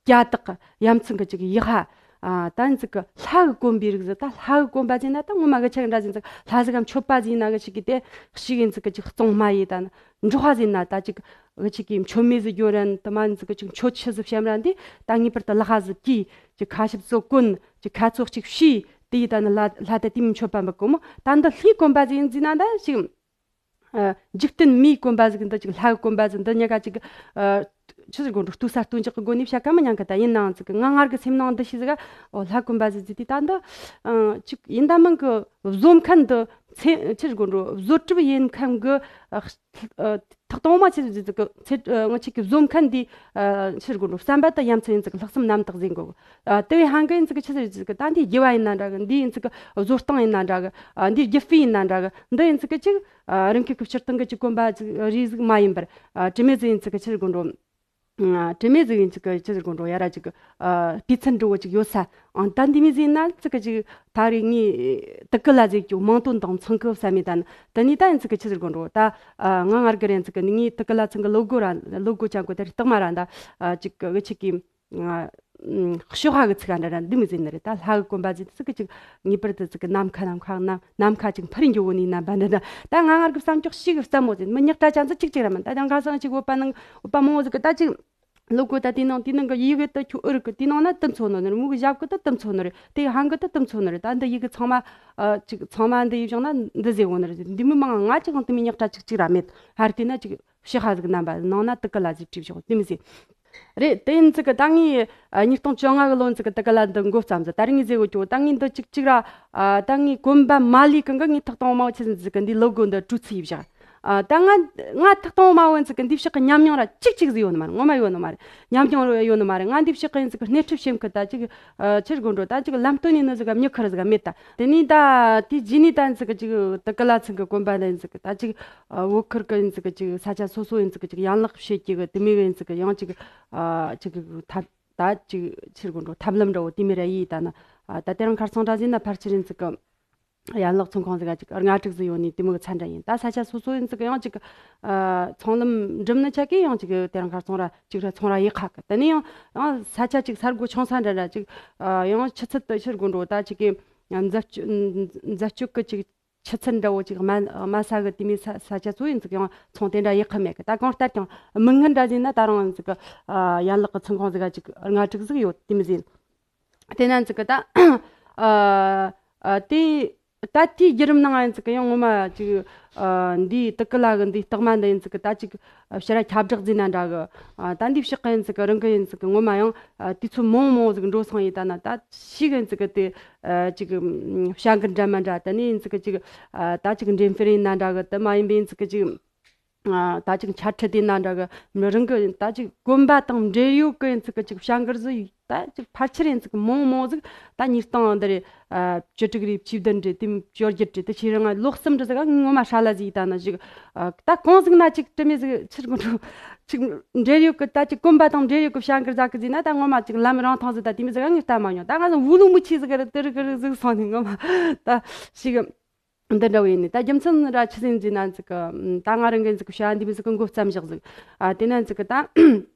རྒྱ་དག་གི་ཡ་མཚན་གི་ཅིག་ཡི་ཧ་ ཨ་ད་ཡིན་ཙི་གི་ལྷ་གི་གོན་པའི་རིགས་ཟིག་ད་ལྷ་གི་གོན་པ་ཟིག་ན་ད་ངོ་མ་གི་ཆ་གི་འདྲ་ཟིག་ཡིན་ཙི་ལྷ་ཟིག་གམ་མཆོད་པ་ཟིག་ཡིན་ན་གི་ཆི་གི་དེ་ཤི་གི་ཡིན་ཙི་གི་ཅིག་གཙང་མ་ཡིན་ད་ནི་འབྲོག་པ་ཟིག་ཡིན་ན་ད་ཅིག་གི་ཆི་གི་མཆོད་མེ་ཟིག་སྦྱོར་རན་དུ་མ་ཡིན་ཙི་གི་ཅིག་མཆོད་ཆུ་ཟིག་བཤམས་རན་དེ་ད་ངེས་པར་དུ་ལག་ཟིག་གིས་ཅིག་ཁ་ཞབས་ཟིག་གོན་ཅིག་ཁ་ཚོགས་ཅིག་ཕྱིས་དེ་ཡིས་ད་ནི་ལྷ་ལྷ་ད་དེ་མི་མཆོད་པ་འབུལ་གོ་མོ། ད་འདི་ལྷའི་གོན་པ་ཟིག་ཡིན་ཟིག་ན་ད་ཅིག་ཨ། འཇིག་རྟེན་མིའི་གོན་པ་ཟིག་འདི་ཅིག་ལྷ་གི་གོན་པ་ཟིག་འདི་ཉག་ག་ཅིག་ཨ། ཆི་ཟིག་དགོས་འགྲོ་ལྟོས་ས་ལྟོས་འཇོག་གི་སྒོ་ནས་བཤད་ཀ་མི་ཉན་གི་ད་ཡིན་ནའང་ཅིག་ང་ངར་གི་སེམས་ནང་འདི་ཤི་ཟིག་ཨོ་ལྷ་གོན་པ་ཟིག་ཟིག་དེ་ད་འདི་ཨ། ཅིག་ཡིན་ད་མིན་གི་བཟོ་མཁན་འདི་ཚེ་ཆི་ཟིག་དགོས་འགྲོ་བཟོ་གྲུབ་ཡིན་མཁན་གི་ཨ། ཨ། ཐག་དང་མ་ཆི་ཟིག་གི་ཚེ་ཨ། ང་ཆི་གི་བཟོ་མཁན་འདི་ཨ། ཆི་ཟིག་དགོས་འགྲོ་བསམ་པ་ད་ཡ་མཚན་ཡིན་ཅིག་ལྷག་བསམ་རྣམ་དག་ཟིག་དགོས་གི་ཨ། དེ་བས་ཧང་གི་ཡིན་ཅིག་ཆི་ཟིག་ཟིག་ད་འདི་དགེ་བ་ཡིན་ན་འདྲ་གི་འདི་ཡིན་ཅིག་བཟོ་སྟངས་ཡིན་ན་འདྲ་གི་ཨ། འདི་རྒྱུ་སྤུས་ཡིན་ན་འདྲ་གི་འདི་ཡིན་ཅིག་གི་ཅིག་ཨ། རང་ཁུལ་གྱི་སྤྱིར་བཏང་གི་ཅིག་གོན་པ་ཅིག་རིས་ཟིག་མ་ཡིན་པར། ཨ། དྲི་མེད་ཟིག་ཡིན་ཅིག་གི་ཆི་ཟིག་དགོས་འགྲོ། ཨ། དྲི་མེད་ཟིག་ཡིན་ཅིག་གི་ཆི་ཟིག་དགོས་འགྲོ་ཡ་ར་ཅིག་ཨ། སྤུས་ཚད་འགྲོ་བོ་ཅིག་ཡོད་ས། ཨང་ད་འདི་མོ་ཟིག་ཡིན་ན་ཅིག་གི་ཅིག་ད་རེས་ངས་དུ་ཀི་ལ་ཟིག་ཅིག་མིང་དོན་དང་མཚུངས་གི་བསམ་མེད་ད་ནི་དེ་ནས་ད་ཡིན་ཅིག་གི་ཆི་ཟིག་དགོས་འགྲོ་ད། ཨ། ང་ངར་གི་རེད་ཅིག་གི་ངས་དུ་ཀི་ལ་ཚང་གི་ལོ་གོ་ར་ལོ་གོ་ཅང་གོ་དེ་རེད་སྟག་མ་ར་འདའ། ཨ། ཅིག་གི་ཅིག་གི་ཨ། ཨུམ། གཤོག་པ་གི་ཚིག་ག་འདྲ་འདྲ་འདི་མོ་ཟིག་ནི་རེད་ད། ལྷ་གི་གོན་པ་ཟིག་ཅིག་གི་ཅིག་ངེས་པར་དུ་ཅིག་གི་ནམ་མཁའ་ནམ་མཁའ་ནམ་ནམ་མཁའ་ཅིག་འཕུར་འགྱོ་གོ་ནི་རྣམ་པ་འདི་འདྲ། ད་ང་ངར་གི་བསམ་ཅོག་ཞིག་གི་བསམ་མོ་ཟིག་མི་ཉག་ཏྲ་ཅན་ཟིག་ཅིག་ཅིག་ར་མིན། ད་ཡང་ཁ་སང་ཅིག་བོད་པ་ནང་བོད་པ་མང་བོ་ཟིག་གི་ད་ཅིག་ལོ་གོ་ད་དེ་ནང་དེ་ནང་གི་ཡི་གེ་ད་ཁྱོད་ཨུ་རུ་གི་དེ་ནང་ན་དུ་མཚོ་ནོ་ནི་མོ་གི་ཞབས་གི་ད་དུ་མཚོ་ནི་རེད། དེ་ཧང་གི་ད་དུ་མཚོ་ནི་རེད། ད་འདི་ཡི་གེ་ཚང་མ་ཨ། ཅིག་ཚང་མ་འདི་ཡི་བཞག་ན་འདི་ཟེར་གོ་ནི་རེད། འདི་མི་མང་ང་ཅིག་ཧང་དུ་མི་ཉག་ཏྲ་ཅིག་ཅིག་ར་མེད། ཧར་དེ་ན་ཅིག་ཤི་ཧ་ཟིག་རྣམ་པ་ནང་ན་དུ་ཀི་ལ་ཟིག་བྲིས་བཞག་དེ་མི་ཟིག་རེད། དེ་ཡིན་ཙི་གི་ད་ངས་ཨ། ཉིས་སྟོང་བཅོ་ལྔ་གི་ལོ་ཡིན་ཙི་གི་དུ་ཀི་ལ་འདི་འགོ་བརྩམས་ཟིག་ད་རིང་ངས་ཟེར་གོ་ཀྱོ་ད་ངས་འདི་གཅིག་གཅིག་ར་ཨ། ད་ངས་གོན་པ་མ་ལས་གི་འགི་ངས་ཐག་དང་མ་བོ་ཆི་ཟིག་ཟིག་གི་འདི་ལོ་གོ་འདི་གྲུ་ཚི་ཡིས་བཞག་ཨ། ད་ང་ང་ཐག་དང་མ་བོ་ཡིན་ཙི་གི་འདི་ཕྱོགས་གི་ཉམས་མྱོང་ར་གཅིག་གཅིག་ཟིག་ཡོད་ནི་མ་རེད། ངོ་མ་ཡོད་ནི་མ་རེད། ཉམས་མྱོང་ར་ཡོད་ནི་མ་རེད། ང་འདི་ཕྱོགས་གི་ཡིན་ཙི་གི་སྣེ་ཁྲིད་བྱེད་གི་ད་ཅིག་ཨ། ཆི་རེད་གོ་འགྲོ་ད་ཅིག་ལམ་སྟོན་ནི་ནི་ཟིག་ག་མྱི་ཁུར་ཟིག་ག་མེད་ད། དེ་ནས་ད་དེ་རྗེས་ནས་ད་ཡིན་ཙི་གི་ཅིག་དུ་ཀི་ལ་ཚང་གི་གོན་པ་ད་ཡིན་ཙི་གི་ད་ཅིག་ཨ། བོད་ཁུལ་གི་ཡིན་ཙི་གི་ཅིག་ས་ཆ་སོ་སོ་ཡིན་ཙི་གི་ཅིག་ཡན་ལག་བྱེད་ཀྱི་གི་དེ་མོ་གི་ཡིན་ཙི་གི་ཡང་ཅིག་ཨ། ཅིག་གི་ཐབས་ད་ཅིག་ཆི་རེད་གོ་འགྲོ་ཐབས་ལམ་འདྲ་བོ་དེ་མོ་ར་ཡིས་ད་ནི་ཨ། ད་དེ་རིང་ཁར་སང་འདྲ་ཟིན་ན་ཕལ་ཆེར་ཡིན་ཙི་གི་ཡན་ལག་ཚོང་ཁང་ཟིག་ག་ཅིག་ལྔ་དྲུག་ཟིག་ཡོད་ནི་དེ་མོ་གི་ཚད་འདྲ་ཡིན། ད་ས་ཆ་སོ་སོ་ཡིན་ཙི་གི་ཡང་ཅིག་ཨ། ཚོང་ལམ་འགྲིམ་ནི་ཆ་གི་ཡང་ཅིག་དེ་རིང་ཁར་སང་ར་ཅིག་ར་ཚོང་ར་ཡི་ཁ་གི་དེ་ནས་ཡང་ཡང་ས་ཆ་ཅིག་ས་སྒོ་ཆུང་ས་འདྲ་འདྲ་ཅིག་ཨ། ཡང་ཆུ་ཚད་དུ་ཆི་རེད་གོ་འགྲོ་ད་ཅིག་གི་འཛད་སྤྱོད་འཛད་སྤྱོད་གི་ཅིག་ཆུ་ཚད་འདྲ་བོ་ཅིག་དམའ་དམའ་ས་གི་དེ་མོ་ས་ས་ཆ་ཚོ་ཡིན་ཙི་གི་ཡང་ཚོང་དེ་འདྲ་ཡག་གི་མེད་གི་ད་གང་ལྟར་ཀྱང་མི་ངན་འདྲ་ཟིན་ན་ད་རུང་ཡིན་ཙི་གི་ཨ། ཡན་ལག་གི་ཚོང་ཁང་ཟིག་ག་ཅིག་ལྔ་དྲུག་ཟིག་ཡོད་དེ་མོ་ཟིན། དེ་ན་ཡིན་ཙི་གི་ད་ཨ། ཨ། དེ་ད་དེའི་བརྒྱུད་རིམ་ནང་ཡིན་ཙི་གི་ཡང་ངོ་མ་ཅིག་ཨ། འདིའི་དུ་ཀི་ལ་གི་འདིའི་རྟགས་མ་འདི་ཡིན་ཙི་གི་ད་ཅིག་ཕྱིར་ར་ཁྱབ་བསྒྲགས་ཟིན་ན་འདྲ་གི་ཨ། ད་འདི་ཕྱོགས་གི་ཡིན་ཙི་གི་རང་གི་ཡིན་ཙི་གི་ངོ་མ་ཡང་ཨ། དུས་ཚོད་མང་མང་ཟིག་འགྲོ་སོང་ཡིན་ད་ན་ད་ཤི་གི་ཡིན་ཙི་གི་དེ། ཨ། ཅིག་བྱ་འགུལ་འདྲ་མི་འདྲ་དེ་ནས་ཡིན་ཙི་གི་ཅིག་ཨ། ད་ཅིག་འགྲེམས་སྤེལ་ཡིན་ན་འདྲ་གི་དེ་མ་ཡིན་པའི་ཡིན་ཙི་གི་ཅིག་ཨ། ད་ཅིག་འཆད་ཁྲིད་ཡིན་ན་འདྲ་གི་རང་གི་ད་ཅིག་གོན་པ་དང་འབྲེལ་ཡོད་གི་ཡིན་ཙི་གི་ཅིག་བྱ་འགུལ་ཟིག་ད་ཅིག་ཕལ་ཆེར་ཡིན་ཙི་གི་མང་མང་ཟིག་ད་ཉིས་སྟོང་འདི་རེད། ཨ། བཅུ་དྲུག་རེད་བཅུ་བདུན་རེད་དེ་བཅོ་བརྒྱད་རེད་དེ་ཁྱེད་རང་ལོ་གསུམ་རེ་ཟིག་ག་ངས་ངོ་མ་ཧྲ་ལ་ཟིག་ད་ན་ཞིག་ཨ། ད་གང་ཟིག་ན་ཅིག་དྲི་མེད་ཟིག་ཆི་རེད་གོ་འགྲོ་ཅིག་འབྲེལ་ཡོད་གི་ད་ཅིག་གོན་པ་དང་འབྲེལ་ཡོད་གི་བྱ་འགུལ་ཟ་གི་ཟིག་ན་ད་ངོ་མ་ཅིག་ལམ་རིང་ཐང་ཟིག་ད་དེ་མོ་ཟིག་ག་ངས་ལྟ་མ་མྱོང་། ད་ང་ཟིག་བུ་ལུ་མི་ཆི་ཟིག་གི་རེད་དེ་རིག་གི་རིག་ཟིག་སོང་ནས་ངོ་མ་ད་ཞིག་འདི་འདྲ་བོ་ཡིན་ནི་ད་རྒྱུ་མཚན་ར་ཆི་ཟིག་ཟིན་ན་ཟིག་གི་ད་ང་རང་གི་ཟིག་གི་བྱ་འདི་མོ་ཟིག་གི་འགོ་བརྩམས་བཞག་ཟིག་ཨ། དེ་ན་ཟིག་གི་ད་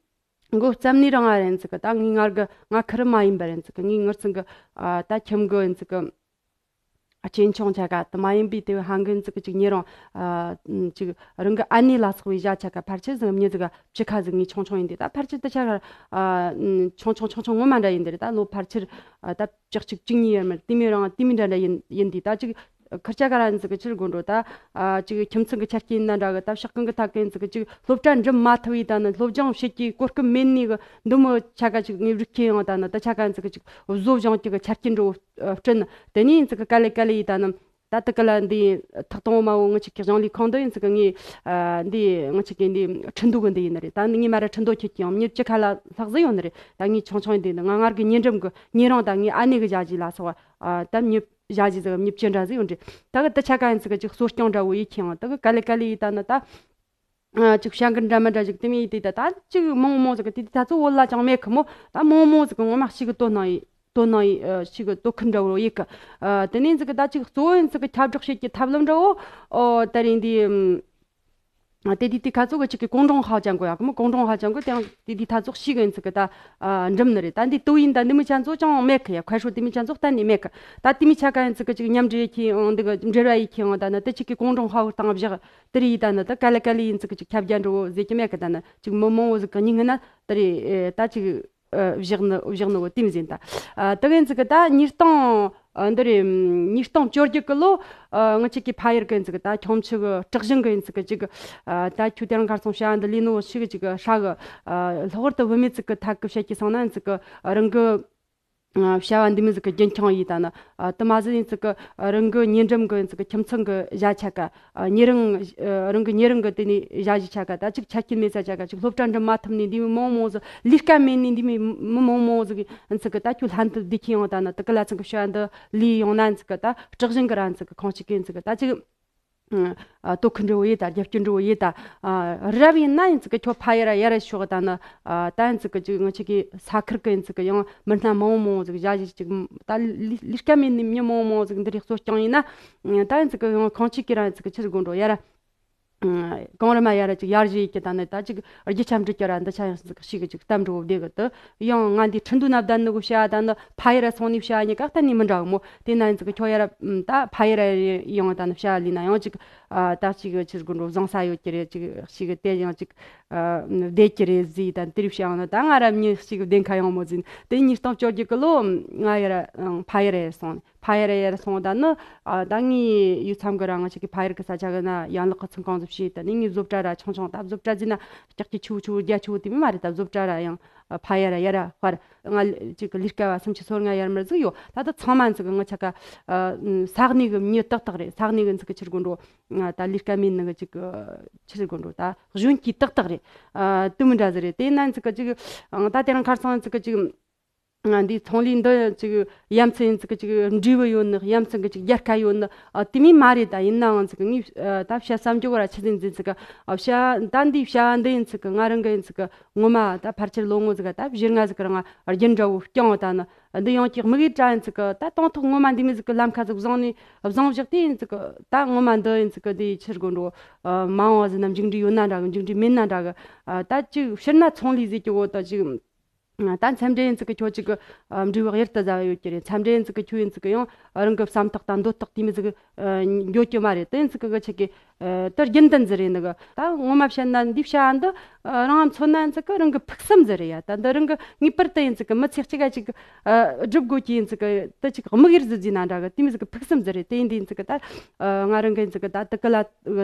འགོ་བརྩམས་ནི་རང་ང་རེད་ཟིག་གི་ད་ངས་ངར་གི་ང་ཁི་རི་མ་ཡིན་པ་རེད་ཟིག་གི་ངས་ངར་ཚང་གི་ཨ། ད་ཁྱིམ་གི་ཡིན་ཟིག་གི་ཨ། ཆེ་ཆུང་ཆ་ག་དུ་མ་ཡིན་པའི་དེ་བས་ཧང་གི་ཡིན་ཟིག་གི་ཅིག་ཉེ་རང་ཨ། ཅིག་རང་གི་ཨ་ནེ་ལ་སོགས་པའི་ཞྭ་ཆ་ག་ཕལ་ཆེར་ཟིག་མྱི་ཟིག་ག་བཅུ་ཁ་ཟིག་ངས་ཆུང་ཆུང་ཡིན་དེ་ད་ཕལ་ཆེར་དུ་ཆ་ག་ཨ། ཆུང་ཆུང་ཆུང་ཆུང་ངོ་མ་འདྲ་ཡིན་དེ་རེད། ད་ལོ་ཕལ་ཆེར་ཨ། ད་བཅུ་གཅིག་བཅུ་གཉིས་ཡར་མར་དེ་མོ་རང་དེ་མོ་འདྲ་འདྲ་ཡིན་ཡིན་དེ་ད་ཅིག་ཁིར་ཆ་ག་ར་ཡིན་ཟིག་གི་ཆི་རེད་གོ་འགྲོ་ད། ཨ། ཅིག་ཁྱིམ་ཚང་གི་ཆ་རྐྱེན་ཡིན་ན་འདྲ་གི་ད་ཕྱོགས་གང་གི་ཐད་གི་ཡིན་ཟིག་གི་ཅིག་སློབ་གྲྭ་འགྲིམ་མ་ཐུབ་ཡི་ད་ནི་སློབ་སྦྱོང་བྱེད་ཀྱི་གོ་སྐབས་མེད་ནི་གི་འདི་མོ་ཆ་ག་ཅིག་ངས་རིག་ཁྱེད་ཡང་ད་ནི་ད་ཆ་ག་ཡིན་ཟིག་གི་ཅིག་བཟོ་སྦྱོང་གི་ཆ་རྐྱེན་འགྲོ་བསྐྲུན། དེ་ནས་ཡིན་ཟིག་གི་ག་ལེ་ག་ལེ་ཡི་ད་ནི་ད་དུ་གི་ལ་འདི་ཐག་དང་མ་བོ་ངི་ཆིག་གི་གཞུང་ལས་ཁང་དུ་ཡིན་ཟིག་གི་ངས་ཨ། འདི་ངི་ཆིག་གི་འདི་ཁྲིན་ཏུ་གི་འདི་ཡིན་ནི་རེད། ད་ནི་ངས་མ་ར་ཁྲིན་ཏུ་ཁྱེད་ཀྱི་ཡང་མྱི་བཅུ་ཁ་ལ་ལྷག་ཟིག་ཡོད་ནི་རེད། ད་ངས་ཆུང་ཆུང་ཡིན་འདི་ནི་ང་ངར་གི་ཉེ་འགྲམ་གི་ཉེ་རང་ད་ངའི་ཨ་ནེ་གི་ཞ་ཞི་ལ་སོགས་ཨ། ད་མྱི་ཞ་ཞི་ཟིག་མྱི་བཅུ་འདྲ་ཟིག་ཡོད་འདྲི། ད་གི་དུ་ཆ་ག་ཡིན་ཟིག་གི་ཅིག་གསོ་སྐྱོང་འདྲ་བོ་ཡི་ཁྱེད་ཡང་ད་གི་ག་ལེ་ག་ལེ་ཡི་ད་ནི་ད། ཨ། ཅིག་བྱ་འགུལ་འདྲ་མི་འདྲ་ཞིག་དེ་མོ་ཡིན་དེ་ད་ད་ཅིག་མང་མང་ཟིག་གི་དེ་དེ་ད་ཚོ་བོད་ལ་ཅང་མེད་གི་མོ། ད་མང་མང་ཟིག་གི་ངོ་མ་ཞིག་གི་དོ་སྣང་ཡིན་དོ་སྣང་ཡིན་ཞིག་གི་དོ་ཁུར་འདྲ་བོ་ཡིན་གི། ཨ། དེ་ནས་ཟིག་གི་ད་ཅིག་གཙོ་བོ་ཡིན་ཟིག་གི་ཁྱབ་བསྒྲགས་བྱེད་ཀྱི་ཐབས་ལམ་འདྲ་བོ། ཨོ་ད་རིང་འདི་ཨམ། དེ་དུས་དེ་ཁ་ཚོ་གི་ཅིག་གི་གུང་ཀྲུང་ཧྭ་ཅན་གོ་ཡག་གི་མོ། གུང་ཀྲུང་ཧྭ་ཅན་གོ་དེ་ཡང་དེ་དུས་ད་ཚོགས་ཤིག་གི་ཡིན་ཚིག་གི་ད་འགྲིམ་ནི་རེད། ད་འདི་ཏུའུ་ཡིན་ད་འདི་མི་ཅན་ཚོ་ཅང་མེད་གི་ཡ། ཁ་ཧྲོ་དེ་མི་ཅན་ཚོ་གཏན་ནས་མེད་གི། ད་དེ་མི་ཆ་ག་ཡིན་ཚིག་གི་ཅིག་མཉམ་འབྲེལ་ཡེ་ཁྱེད་འདི་གི་འབྲེལ་བ་ཡེ་ཁྱེད་ད་ནི་དེ་ཅིག་གི་གུང་ཀྲུང་ཧྭ་བོ་བཏང་བཞག་དེ་རེད། ཡིན་ད་ནི་ད་ག་ལེ་ག་ལེ་ཡིན་ཚིག་གི་ཅིག་ཁྱབ་རྒྱ་འགྲོ་བོ་ཟེར་གི་མེད་གི། ད་ནི་ཅིག་མི་མང་བོ་ཟིག་གི་སྙིང་ན་དེ་རེད། ད་ཅིག་བཞག་ནི་བཞག་ནི་བོ་དེ་མི་ཟིན་ད། ཨ་དེ་གི་ཡིན་ཚིག་གི་ད་ཉིས་སྟོང་ཨ་འདི་རེད། ཉིས་སྟོང་བཅོ་བརྒྱད་གི་ལོ་ཨ་ང་ཆེ་གི་ཕ་ཡུལ་གི་ཡིན་ཚིག་གི་ད་ཁྱོང་ཆུ་གི་སྲིད་གཞུང་གི་ཡིན་ཚིག་གི་ཅིག་ཨ་ད་ཁྱོད་དེ་རིང་ཁར་སོང་བྱ་འདི་ལས་ནོ་ཞིག་ཅིག་ཧྲ་གི། ཨ་ལྷག་པར་དུ་བུད་མེད་ཚིག་གི་ཐད་གི་བཤད་ཀྱི་སོང་ན་ཡིན་ཚིག་གི་རང་གི་ཨ་བྱ་བ་འདི་མི་ཟིག་གི་རྒྱུན་འཁྱོངས་ཡིས་ད་ནི། ཨ་དེ་མ་ཟད་ཡིན་ཚིག་གི་རང་གི་ཉེ་འགྲམ་གི་ཡིན་ཚིག་གི་ཁྱིམ་ཚང་གི་བྱ་ཆ་ག་ཨ་ཉེ་རིང་། ཨ་རང་གི་ཉེ་རིང་གི་དེ་ནས་བྱ་གཞི་ཆ་ག་ད་ཅིག་ཆ་རྐྱེན་མེད་ས་ཆ་ག་ཅིག་སློབ་གྲྭ་འགྲིམ་མ་ཐུབ་ནས་འདི་མི་མང་མང་ཟིག་ལས་ཀ་མེད་ནས་འདི་མི་མི་མང་མང་ཟིག་ཡིན་ཚིག་གི་ད་ཁྱོད་ལྷན་དུ་བསྡད་ཁྱེད་ཡོང་ད་ནི་དེ་གི་ལ་ཚང་གི་བྱ་འདི་ལས་ཡོང་ན་ཡིན་ཚིག་གི་ད་སྲིད་གཞུང་གི་ར་ཡིན་ཚིག་གི་ཁོང་ཅིག་གི་ཡིན་ཚིག་གི་ད་ཅིག་ཨ་དོ་ཁུར་འདྲ་བོ་ཡེད་ད། རྒྱབ་སྐྱོར་འདྲ་བོ་ཡེད་ད། ཨ་རབ་ཡིན་ན་ཡིན་ཚིག་གི་ཁྱོད་ཕ་ཡུལ་ར་ཡར་ཤོག་ད་ནི། ཨ་ད་ཡིན་ཚིག་གི་ཅིག་ང་ཆེ་གི་ས་ཁུལ་གི་ཡིན་ཚིག་གི་ཡང་མི་སྣ་མང་བོ་མང་བོ་ཟིག་བྱ་གཞི་ཅིག་ད་ལས་ལས་ཀ་མེད་ནི་མྱི་མང་བོ་མང་བོ་ཟིག་འདི་རིགས་གསོ་སྐྱོང་ཡིན་ན། ད་ཡིན་ཚིག་གི་ཡང་ཁོང་ཅིག་གི་ར་ཡིན་ཚིག་གི་ཕྱིར་དགོས་འགྲོ་ཡར། གང་ར་མ་ཡར་ཅིག་ཡར་གཞི་ཡེད་ཀྱི་ད་ནི་ད་ཅིག་རྒྱུ་ཆ་འགྲིག་ཀྱི་ར་འདི་ཆ་ཡང་ཚིག་ཤིག་གི་ཅིག་གཏམ་འགྲོ་བོ་བདེ་གི་དུ། ཡང་ང་འདི་ཁྲིན་ཏུ་ན་བསྡད་ནི་གི་བྱ་ད་ནི་ཕ་ཡུལ་ར་སོང་ནི་བྱ་གཉིས་ཀ་གཏན་ནས་མི་འདྲ་གི་མོ། དེ་ན་ཡིན་ཚིག་གི་ཁྱོད་ཡར་ད་ཕ་ཡུལ་ར་ཡོང་ད་ནི་བྱ་ལས་ན་ཡང་ཅིག་ཨ་ད་ཅིག་ཕྱིར་དགོས་འགྲོ་བཟང་ས་ཡོད་ཀྱི་རེད། ཅིག་ཤིག་གི་དེ་ཡང་ཅིག་ཨ་བསྡད་ཀྱི་རེད་ཟེར་ད་དེ་རིགས་བྱ་ཡང་ན་ད་ང་ར་མྱི་ཤིག་གི་བདེན་ཁ་ཡོང་མོ་ཟིན། དེ་ཉིས་སྟོང་བཅོ་བརྒྱད་གི་ལོ་ང་ཡར་ཕ་ཡུལ་ར་སོང་ནི། ཕ་ཡུལ་ར་ཡར་སོང་ད་ནི། ཨ་ད་ངའི་ཡུལ་མཚམས་གི་ར་ང་ཅིག་གི་ཕ་ཡུལ་གི་ས་ཆ་གི་ན་ཡན་ལག་གི་ཚོང་ཁང་ཟིག་བྱས། ད་ནི་ངའི་བཟོ་གྲྭ་ར་ཆུང་ཆུང་ད་བཟོ་གྲྭ་ཟིན་ན་ཀྱག་ཀྱི་ཆུ་བོ་ཆུ་བོ་རྒྱ་ཆུ་བོ་དེ་མི་མ་རེད། ད་བཟོ་གྲྭ་ར་ཡང་ཕ་ཡུལ་ར་ཡར་ར་ཧར་ང་ཅིག་གི་ལས་ཀ་བ་སུམ་ཅུ་སོ་ལྔ་ཡར་མར་ཟིག་ཡོད། ད་ད་ཚང་མ་ཚིག་གི་ང་ཆ་ག་ས་གནས་གི་མྱི་ཏག་ཏག་རེད། ས་གནས་གི་ཚིག་གི་ཕྱིར་དགོས་འགྲོ། ད་ལས་ཀ་མེད་ནི་གི་ཅིག་ཕྱིར་དགོས་འགྲོ། ད་གཞོན་སྐྱེས་ཏག་ཏག་རེད། ཨ་དུ་མི་འདྲ་ཟིག་རེད། དེ་ན་ཚིག་གི་ཅིག་ད་དེ་རིང་ཁར་སང་ཚིག་གི་ཅིག་ང་འདི་ཚོང་ལས་འདི་ཅིག་ཡ་མཚན་ཡིན་ཚིག་གི་ཅིག་འབྲས་བུ་ཡོད་ནི། ཡ་མཚན་གི་ཅིག་རྒྱལ་ཁ་ཡོད་ནི། ཨ་དེ་མིན་མ་རེད། ད་ཡིན་ནའང་ཚིག་གི་ངས་ཨ་ད་བྱ་བསམ་རྒྱུ་བ་ར་ཆི་ཟིན་ཟིན་ཚིག་གི་ཨ་བྱ་ད་འདི་བྱ་འདི་ཡིན་ཚིག་གི་ང་རང་གི་ཡིན་ཚིག་གི་ངོ་མ་ད་ཕལ་ཆེར་ལོ་ངོ་ཟིག་ག་ད་བཞི་ལྔ་ཟིག་གི་རིང་རྒྱུན་འདྲ་བོ་སྐྱོང་བ་ད་ནི། འདི་ཡང་ཅིག་དམིགས་ཡུལ་འདྲ་ཡིན་ཚིག་གི་ད་དང་ཐོག་ངོ་མ་འདི་མི་ཟིག་གི་ལམ་ཁ་ཟིག་བཟུང་ནས་བཟུང་བཞག་དེ་ཡིན་ཚིག་གི་ད་ངོ་མ་འདི་ཡིན་ཚིག་གི་འདི་ཕྱིར་དགོས་འགྲོ། ཨ་མ་འོངས་ཟིན་ན་མཇུག་འབྲས་ཡོད་ན་འདྲ་གི་མཇུག་འབྲས་མེད་ན་འདྲ་གི། ཨ་ད་ཅིག་ཕྱིར་ན་ཚོང་ལས་ཟེར་གྱི་བོ་ད་ཅིག་ད་མཚམས་འབྲེལ་ཡིན་ཚིག་གི་ཁྱོད་ཅིག་གི་ཨ་འབྲས་བུ་གཡུར་དུ་ཟ་བ་ཡོད་ཀྱི་རེད། མཚམས་འབྲེལ་ཡིན་ཚིག་གི་ཁྱོད་ཡིན་ཚིག་གི་ཡང་རང་གི་བསམ་ཐག་དང་འདོད་ཐག་དེ་མི་ཟིག་ཨ་འགྱོ་རྒྱུ་མ་རེད། དེ་ཡིན་ཚིག་གི་གི་ཆེ་གི་ཨ་དེ་རྒྱུན་ལྡན་ཟིག་རེད་ནི་གི། ད་ངོ་མ་བཤད་ན་འདི་བྱ་འདི་ཨ་རང་མཚོན་ན་ཡིན་ཚིག་གི་རང་གི་ཕུགས་བསམ་ཟིག་རེད་ཡ། ད་འདི་རང་གི་ངེས་པར་དུ་ཡིན་ཚིག་གི་མི་ཚེ་གཅིག་ག་ཅིག་ཨ་སྒྲུབ་དགོས་ཀྱི་ཡིན་ཚིག་གི་དེ་ཅིག་དམིགས་ཡུལ་ཟིག་ཟིན་ན་འདྲ་གི་དེ་མི་ཟིག་གི་ཕུགས་བསམ་ཟིག་རེད། དེ་ཡིན་དུས་ཡིན་ཚིག་གི་ད་ཨ་ང་རང་གི་ཡིན་ཚིག་གི་ད་དེ་གི་ལ་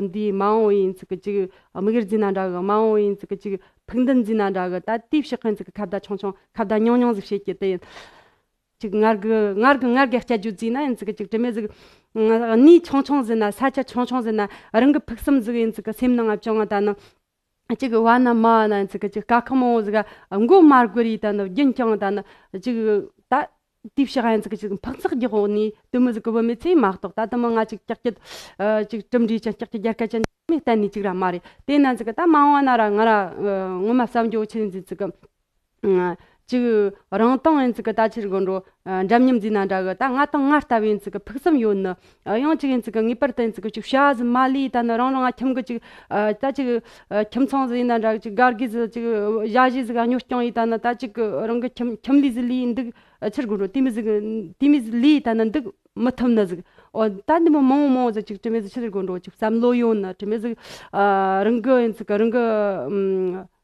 འདི་མ་འོངས་ཡིན་ཚིག་གི་ཅིག་དམིགས་ཡུལ་ཟིན་ན་འདྲ་གི་མ་འོངས་ཡིན་ཚིག་གི་ཅིག་ཕུགས་འདུན་འཛིན་ན་འདྲ་གི། ད་དེའི་ཕྱི་ཁ་ཡིན་ཚིག་གི་ཁ་བརྡ་ཆུང་ཆུང་ཁ་བརྡ་ཉུང་ཉུང་ཟིག་བྱེད་ཀྱི་དེ་ཡིན། ཅིག་ངར་གི་ངར་གི་ངར་གི་སྐྱ་རྒྱུ་བརྩིས་ན་ཡིན་ཚིག་གི་ཅིག་དྲི་མེད་ཟིག་ནི་ཆུང་ཆུང་ཟིན་ན་ས་ཆ་ཆུང་ཆུང་ཟིན་ན་རང་གི་ཕུགས་བསམ་ཟིག་ཡིན་ཚིག་གི་སེམས་ནང་ང་བཅངས་ད་ནི་ཅིག་བ་ན་མ་བ་ན་ཡིན་ཚིག་གི་ཅིག་དཀའ་ཁག་མང་བོ་ཟིག་མགོ་མ་སྒུར་ཡིས་ད་ནི་རྒྱུན་བསྐྱངས་ད་ནི་ཅིག་ད། དེའི་ཕྱི་ཡན་ཚིག་ཅིག་འཕག་འཚག་རྒྱག་འོག་ནས་དུ་མི་ཟིག་གི་བུད་མེད་ཚེ་མ་གཏོགས་ད་དུ་མི་ང་ཅིག་ཀྱག་ཀྱག་ཨ་ཅིག་གྲུབ་འབྲས་ཅན་ཀྱག་ཀྱག་རྒྱལ་ཁ་ཅན་མི་གཏན་ནས་ཅིག་ར་མ་རེད། དེ་ན་ཚིག་གི་ད་མ་འོངས་ན་ར་ང་ར་ཨ་ངོ་མ་བསམ་རྒྱུ་ཆི་ཡིན་ཚིག་གི་ཨ་ཅིག་རང་དང་ཡིན་ཚིག་གི་ད་ཕྱིར་དགོས་འགྲོ་ཨ་འདྲ་མཉམ་འཛིན་ན་འདྲ་གི། ད་ང་དང་ང་ལྟ་བུ་ཡིན་ཚིག་གི་ཕུགས་བསམ་ཡོད་ནི། ཨ་ཡང་ཅིག་ཡིན་ཚིག་གི་ངེས་པར་དུ་ཡིན་ཚིག་གི་ཅིག་བྱ་ཟིག་མ་ལས་ད་ནི་རང་རང་ང་ཁྱིམ་གི་ཅིག་ཨ་ད་ཅིག་ཨ་ཁྱིམ་ཚང་ཟིག་ཡིན་ན་འདྲ་གི་ཅིག་སྒར་གི་ཟིག་ཅིག་བྱ་གཞི་ཟིག་ག་གཉོར་སྐྱོང་ཡིས་ད་ནི་ད་ཅིག་གི་རང་གི་ཁྱིམ་ཁྱིམ་ལས་ཟིག་ལས་འདུག་ཨ་ཕྱིར་དགོས་འགྲོ་དེ་མི་ཟིག་དེ་མི་ཟིག་ལས་ད་ནི་འདུག་མི་ཐུབ་ནི་ཟིག་ཨོ་ད་འདི་མོ་མང་བོ་མང་བོ་ཟིག་ཅིག་དྲི་མེད་ཟིག་ཕྱིར་དགོས་འགྲོ་ཅིག་བསམ་བློ་ཡོད་ནི་དྲི་མེད་ཟིག་ཨ་རང་གི་ཡིན་ཚིག་གི་རང་གི་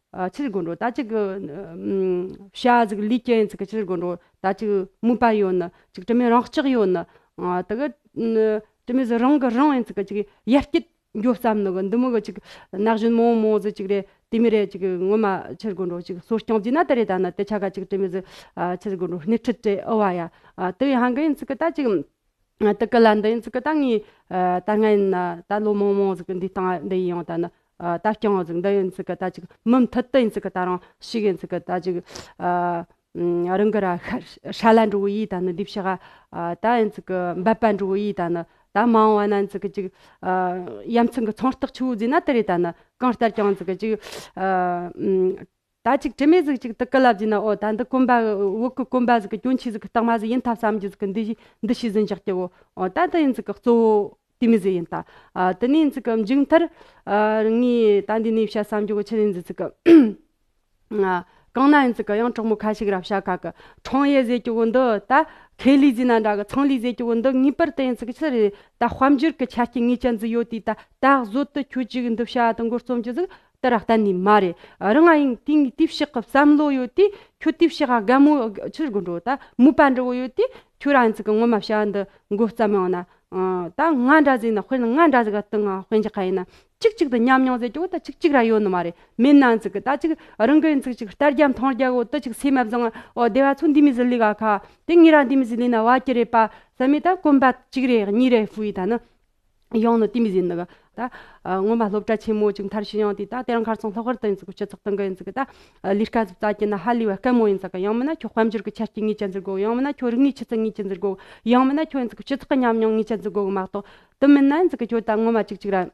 ཨ་ཕྱིར་དགོས་འགྲོ་ད་ཅིག་གི་བྱ་ཟིག་ལས་ཀྱི་ཡིན་ཚིག་གི་ཕྱིར་དགོས་འགྲོ་ད་ཅིག་མོས་པ་ཡོད་ནི་ཅིག་དྲི་མེད་རང་ལྕགས་ཡོད་ནི་ཨ་ད་གི་དྲི་མེད་ཟིག་རང་གི་རང་ཡིན་ཚིག་གི་ཅིག་ཡར་སྐྱེད་འགྱོ་བསམ་ནི་གི་འདི་མོ་གི་ཅིག་ན་གཞོན་མང་བོ་མང་བོ་ཟིག་ཅིག་རེད། དེ་མི་རེད་ཅིག་ངོ་མ་ཕྱིར་དགོས་འགྲོ་ཅིག་གསོ་སྐྱོང་བྱས་ན་དེ་རེད། ད་ན་དེ་ཆ་ག་ཅིག་དྲི་མེད་ཟིག་ཨ་ཕྱིར་དགོས་འགྲོ་སྣེ་ཁྲིད་དེ་ཨུ་བ་ཡ་ཨ་དེ་ཡི་ཧང་གི་ཡིན་ཚིག་གི་ད་ཅིག་ཨ་དེ་གི་ལ་འདི་ཡིན་ཚིག་གི་ད་ངས་ཨ་ད་སྔ་ཡིན་ན་ད་ལོ་མང་མང་ཟིག་གི་འདི་སྟེང་འདི་ཡིན་ཡོང་ད་ནི་ཨ་ད་སྐྱོང་ཟིག་འདི་ཡིན་ཚིག་གི་ད་ཅིག་མུ་མཐུད་དུ་ཡིན་ཚིག་གི་ད་རང་ཞིག་ཡིན་ཚིག་གི་ད་ཅིག་ཨ་ཨ་རང་གི་ར་ཧ་ཧྲ་ལ་འགྲོ་བོ་ཡིས་ད་ནི་འདི་ཕྱི་ག་ཨ་ད་ཡིན་ཚིག་གི་འབད་པ་འགྲོ་བོ་ཡིས་ད་ནི་ད་མ་འོངས་བ་ན་ཚིག་གི་ཅིག་ཨ་ཡ་མཚན་གི་ཚོང་རྟགས་ཆུ་བོ་ཟིན་ན་དེ་རེད། ད་ནི་གང་ལྟར་ཀྱང་ཚིག་གི་ཅིག་ཨ་ད་ཅིག་དྲི་མེད་ཟིག་ཅིག་དུ་ཀི་ལབ་ཟིན་ན་ཨོ་ད་འདི་གོམ་པ་བོད་གི་གོམ་པ་ཟིག་གི་གྱོན་ཆས་ཟིག་གི་རྟགས་མ་ཟིག་ཡིན་ཐབས་བསམ་རྒྱུ་ཟིག་གི་འདི་ཞིག་འདི་ཞིག་ཟིན་འཇག་གི་བོ་ཨོ་ད་ད་ཡིན་ཚིག་གི་གཙོ་བོ། དེ་མི་ཟིག་ཡིན་ད། ཨ་དེ་ནས་ཡིན་ཙི་གི་མཇུག་མཐར་ཨ་ངས་ད་འདི་ནས་བཤད་བསམ་རྒྱུ་གི་ཆི་ཡིན་ཟིག་ཙི་གི་ཨ་གང་ན་ཡིན་ཙི་གི་ཡང་གྲོགས་མོ་ཁ་ཤས་ར་བཤད་ཁ་གི་ཁྲང་ཡེ་ཟེར་རྒྱུ་གི་འདི་ད་ཁེ་ལི་ཟེར་ན་འདྲ་གི་ཚང་ལི་ཟེར་རྒྱུ་གི་འདི་ངེས་པར་དུ་ཡིན་ཙི་གི་ཆི་རེད། ད་དཔལ་འབྱོར་གི་ཆ་རྐྱེན་ངེས་ཅན་ཟིག་ཡོད་དེ། ད་ད་གཟོད་དུ་ཁྱོད་ཅིག་འདི་བྱ་དང་མགོ་རྩོམ་རྒྱུ་ཟིག་དེ་ར་གཏན་ནས་མ་རེད། རང་ང་ཡིན་དེ་དེ་ཕྱོགས་གི་བསམ་བློ་ཡོད་དེ། ཁྱོད་དེ་ཕྱོགས་ག་དགའ་མོ་ཆི་དགོས་འགྲོ། ད་མོས་པ་འདྲ་བོ་ཡོད་དེ། ཁྱོད་ར་ཡིན་ཙི་གི་ངོ་མ་བྱ་འདི་མགོ་བརྩམས་ཡོང་ན། ཨ་ད་ང་འདྲ་ཟིག་ན་དཔེར་ན་ང་འདྲ་ཟིག་ག་དང་ང་དཔེ་འཇོག་ག་ཡིན་ན་གཅིག་གཅིག་ཏུ་ཉམས་མྱོང་ཟེར་རྒྱུ་ད་གཅིག་གཅིག་ར་ཡོད་ནི་མ་རེད། མེད་ན་ཡིན་ཙི་གི་ད་ཅིག་རང་གི་ཡིན་ཙི་གི་ཅིག་ལྟ་རྒྱ་མཐོང་རྒྱ་གོ་ད་ཅིག་སེམས་མ་བཟང་། ཨོ་སྡེ་བ་ཚོ་འདི་མི་ཟིག་ལས་ག་ཁ་དེ་ངས་ར་འདི་མི་ཟིག་ལས་ན་བ་ཀྱི་རེད་པ་བསམ་མེད། ད་གོམ་པ་གཅིག་རེ་གཉིས་རེ་ཧྥུ་ཡི་ད་ནི། ཡོང་ནི་དེ་མི་ཟིན་ནི་གི་ད། ཨ་ངོ་མ་སློབ་གྲྭ་ཆེན་མོ་ཅིག་མཐར་ཕྱིན་ཡོང་དུས། ད་དེ་རིང་ཁ་སང་ལྷག་པར་དུ་ཡིན་ཙི་གི་སྤྱི་ཚོགས་སྟེང་གི་ཡིན་ཙི་གི་ད། ཨ་ལས་ཀ་ཟིག་བཙལ་གྱི་ན་ཧ་ལས་པ་དཀའ་མོ་ཡིན་ཙི་གི། ཡང་མིན་ན་ཁྱོད་དཔལ་འབྱོར་གི་ཆ་རྐྱེན་ངེས་ཅན་ཟིག་དགོས། ཡང་མིན་ན་ཁྱོད་རིག་གནས་ཆུ་ཚད་ངེས་ཅན་ཟིག་དགོས། ཡང་མིན་ན་ཁྱོད་ཡིན་ཙི་གི་སྤྱི་ཚོགས་གི་ཉམས་མྱོང་ངེས་ཅན་ཟིག་དགོས་གི་མ་གཏོགས། དེ་མིན་ན་ཡིན་ཙི་གི་ཁྱོད་ད་ངོ་མ་ཅིག་ཅིག་ར་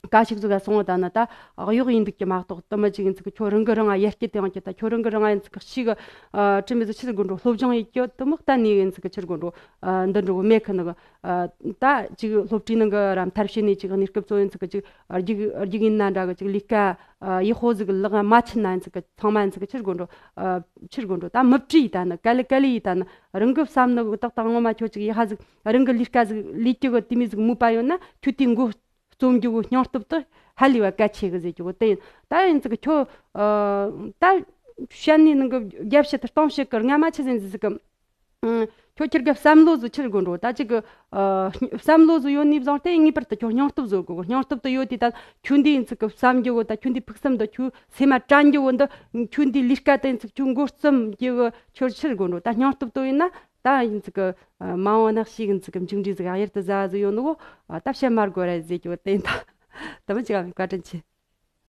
ག་ཞིག་ཟིག་ག་སོང་བ་ད་ན་ད་གཡོག་ཡིན་འདུག་གི་མ་གཏོགས། དེ་མི་ཅིག་ཡིན་ཙི་གི་ཁྱོད་རང་གི་རང་ང་ཡར་སྐྱེད་དེ་ཡོང་གི་ད། ཁྱོད་རང་གི་རང་ང་ཡིན་ཙི་གི་ཤི་གི་ཨ་དྲི་མི་ཟིག་ཆི་ཟིག་དགོས་འགྲོ། སློབ་སྦྱོང་ཡིན་གྱི་དེ་མི་གཏན་ནས་ཡིན་ཙི་གི་ཆི་དགོས་འགྲོ། ཨ་འདི་འགྲོ་གི་མེད་གི་ནི་གི། ཨ་ད་ཅིག་སློབ་གྲྭའི་ནང་གི་ར་མཐར་ཕྱིན་ནས་ཅིག་གནས་སྐབས་གཙོ་ཡིན་ཙི་གི་ཅིག་རྒྱུགས་རྒྱུགས་ཡིན་ན་འདྲ་གི། ཅིག་ལས་ཀ་ཨ་ཡག་པོ་ཟིག་ལག་མ་ཆུད་ན་ཡིན་ཙི་གི་ཚང་མ་ཡིན་ཙི་གི་ཆི་དགོས་འགྲོ། ཨ་ཆི་དགོས་འགྲོ། ད་མི་བྲིས་ཡིན་ད་ནི་ག་ལེ་ག་ལེ་ཡིན་ད་ནི། རང་གི་བསམ་ནི་ཏག་ཏག་ངོ་མ་ཁྱོད་ཅིག་ཡག་པ་ཟིག་རང་གི་ལས་ཀ་ཟིག་ལས་རྒྱུ་གི་དེ་མི་ཟིག་མོས་པ་ཡོད་ན་ཁྱོད་དེ་མགོ་རྩོམ་རྒྱུ་གི་སྙིང་སྟོབས་དེ་ཧ་ལས་པ་གལ་ཆེ་གི་ཟེར་རྒྱུ་གི་དེ་ཡིན། ད་ཡིན་ཙི་གི་ཁྱོད་ཨ་ད་བཤད་ནི་ནང་གི་རྒྱབ་བཤད་དེ་སྟོང་བཤད་གི་རྔ་མ་ཆི་ཟིན་ཟིག་གི། ཨང་། ཁྱོད་ཁྱེར་གི་བསམ་བློ་ཟིག་ཆི་དགོས་འགྲོ། ད་ཅིག་གི་ཨ་བསམ་བློ་ཟིག་ཡོད་ནི་བཟང་སྟེ་ངེས་པར་དུ་ཁྱོད་སྙིང་སྟོབས་ཟིག་དགོས། སྙིང་སྟོབས་དེ་ཡོད་དེ་ད་ཁྱོད་འདི་ཡིན་ཙི་གི་བསམ་རྒྱུ་གི་ད་ཁྱོད་འདི་ཕུགས་བསམ་འདི་ཁྱོད་སེམས་མ་དྲན་རྒྱུ་གི་འདི། ཁྱོད་འདི་ལས་ཀ་དེ་ཡིན་ཙི་ཁྱོད་མགོ་རྩོམ་རྒྱུ་གི་ཁྱོད་ཆི་དགོས་འགྲོ། ད་སྙིང་སྟོབས་དེ་ཡིན་ན་ད་ཡིན་ཙི་གི་ཨ་མ་འོངས་ན་ཤེས་གི་ཡིན་ཙི་གི་མཇུག་འབྲས་ཟིག་གཡུར་དུ་ཟ་ཟིག་ཡོད་ནི་གོ། ཨ་ད་བཤད་མ་དགོས་ར་ཟེར་རྒྱུ་དེ་ཡིན་ད། ད་མི་ཅིག་ཨ་བཀའ་དྲིན་ཆེ།